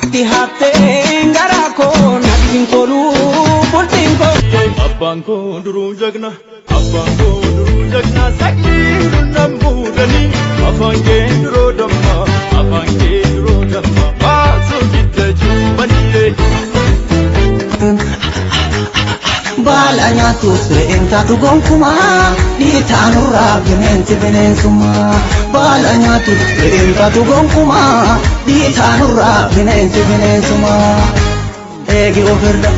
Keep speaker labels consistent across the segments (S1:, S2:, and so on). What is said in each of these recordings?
S1: Natti haftee garaa koo natti hin tolu bultiin koo.
S2: Abbaan koo duruu jagna, abbaan koo duruu jagna, saglii dunnaan muudanii, afaan kee duroo damma, afaan kee duroo damma, baasuu didda cuubanillee.
S1: Baala nyaatus re'een taatu gonkumaa dhiitaanurraa bineensi bineensummaa. Baala nyaatus re'een taatu gonkumaa dhiitaanurraa bineensi bineensummaa. Eegi ofirra.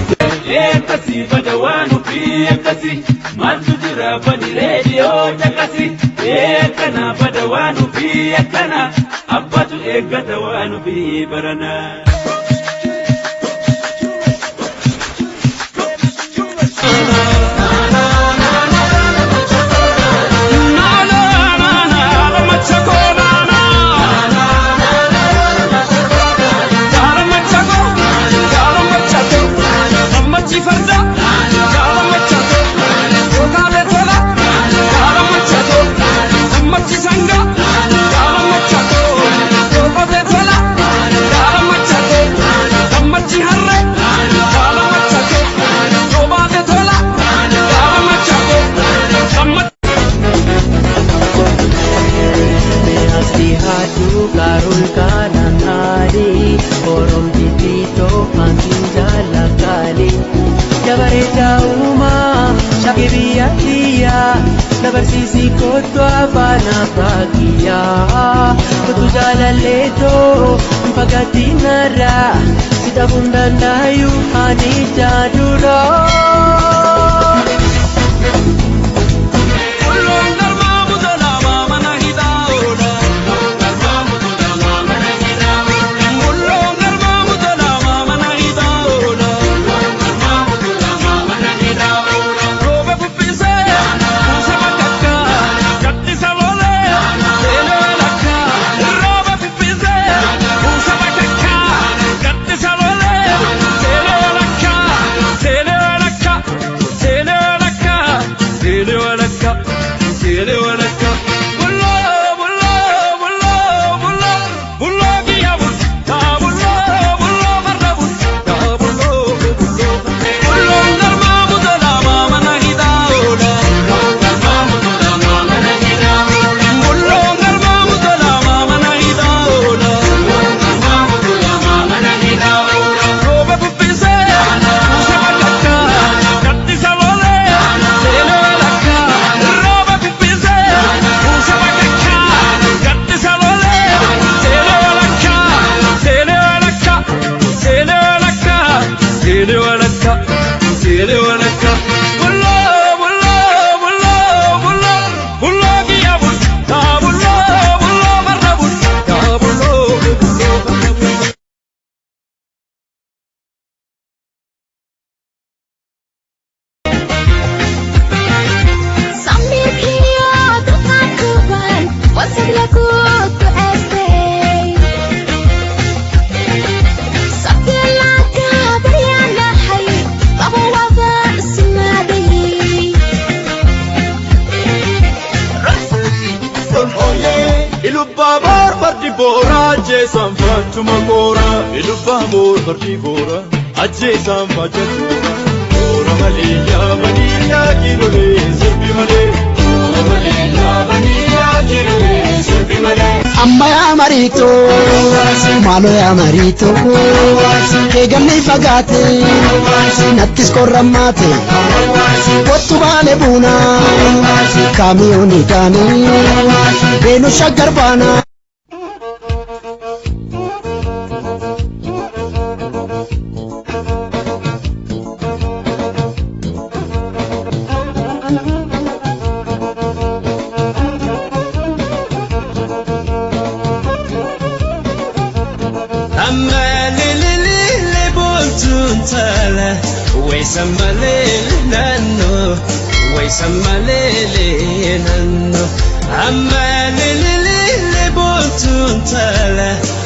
S3: Akkasii bada waan ofii akkasii maaltu jira bani reediyoo caqasi. Akkana bada waan ofii akkana abbatu eeggata waan ofii barana.
S4: Dabarsiisii kottu afaan abbaa kiyyaa kottu jaalalleetoo hin fagaatiin narraa si dhabuun dandaayu ani jaaduudhaa.
S2: Ilubbaabor fardi boora ajjeesaan faachuma koora. Ilubbaabor fardi boora ajjeesaan faacha toora. Toora malee yaabanii yaakirolee sirbi malee. Toora malee yaabanii yaakirolee sirbi malee.
S1: Amma yaa mariitoo maaloo yaa mariitoo eegamni fagaate nattis qorrammaate kottu baale buuna kaamiyooni taane beenu shaggar baana.
S4: Amma lele lele boontuun tala.